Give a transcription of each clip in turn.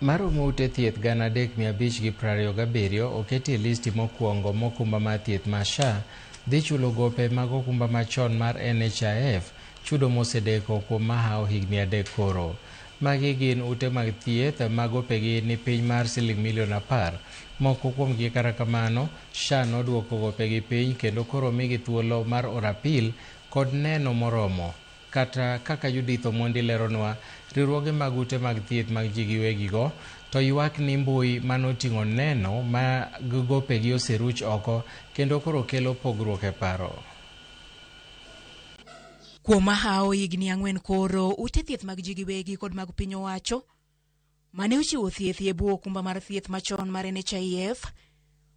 Maromo ute thieth 3527 oketi e listi mokwongo mokumba mar thieth mar SHA dhi chulo gope mag okumba machon mar NHIF chudo mosedeko kuom mahawo higni 3 koro. Magi gin ute mag thieth ma gopegi ni piny mar siling milion 10. Moko kuomgi kata kamano, SHA noduoko gopegi piny kendo koro migi thuolo mar oro apil kod neno moromo. Kata kaka Judith Omondi leronwa, riwruoge mag ute mag thieth mag ji giwegi go to ywak ni mbui manoting'o neno mag gopegi oseruch oko kendo koro kelo pogruok e paro. Kuom mahawo higni 4 koro, ute thieth mag ji giwegi kod mag piny owacho mane ochiwo thieth e bwo okumba mar thieth machon mar NHIF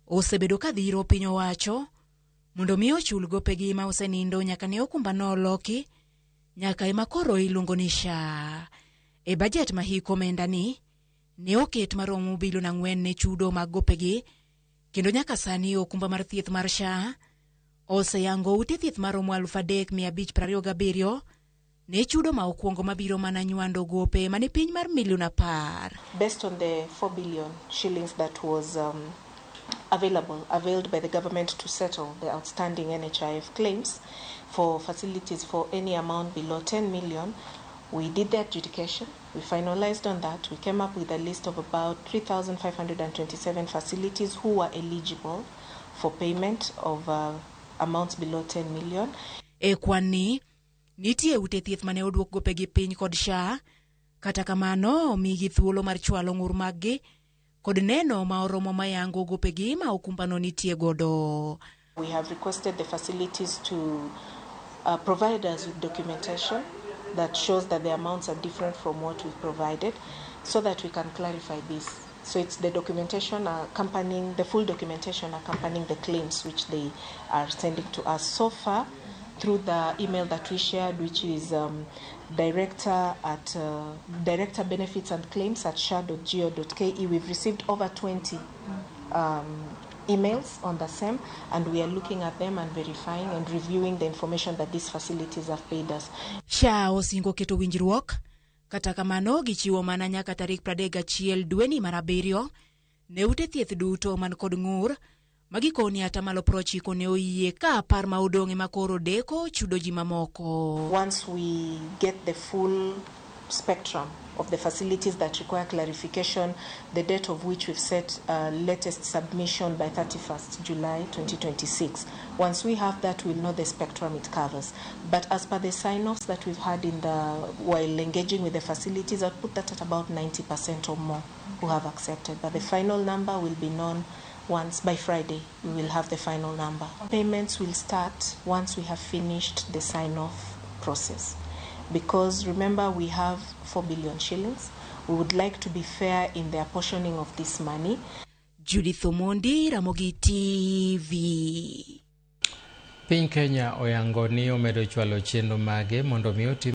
osebedo ka dhiro piny owacho mondo mi ochul gopegi ma osenindo nyaka ne okumba no oloki nyaka ema koro iluongo ni SHA. E bajet ma hik omenda ni ne oket maromo bilion 4 ne chudo mag gopegi, kendo nyaka sani okumba mar thieth mar SHA oseyango ute thieth maromo 3527 ne chudo ma okwongo mabiro mana nywando gope mane piny mar milion 10. Based on the 4 billion shillings that was availed by the government to settle the outstanding NHIF claims for facilities for any amount below 10 million, we did the adjudication, we finalized on that, we came up with a list of about 3,527 facilities who were eligible for payment of amounts below 10 million. E kwan ni, nitie ute thieth mane oduok gopegi piny kod SHA, kata kamano omigi thuolo mar chwalo ng'ur maggi kod neno ma oromo mayango gopegi ma okumbano nitie godo. We have requested the facilities to provide us with documentation that shows that the amounts are different from what we've provided so that we can clarify this. So it's the documentation accompanying, the full documentation accompanying the claims which they are sending to us. So far, through the email that we shared, which is director benefits and claims at sha.go.ke, we've received over 20 emails on the same, and we are looking at them and verifying and reviewing the information that these facilities have paid us. SHA osingo keto winjruok, kata kamano gichiwo mana nyaka tarik 31 dweni mar 7 ne ute thieth duto man kod ng'ur magikoni atamalo 90 ne oyie ka 10 ma odong' ema koro deko chudo ji mamoko. Once we get the full spectrum of the facilities that require clarification, the date of which we've set latest submission by 31st July 2026. Once we have that, we'll know the spectrum it covers. But as per the sign-offs that we've had while engaging with the facilities, I'd put that at about 90% or more who have accepted. But the final number will be known once by Friday. We will have the final number. Payments will start once we have finished the sign-off process. Because remember, we have 4 billion shillings. We would like to be fair in the apportioning of this money. Judith Omondi, Ramogi TV. Piny Kenya oyango ni omedo chwalo chenro mage mondo mi otim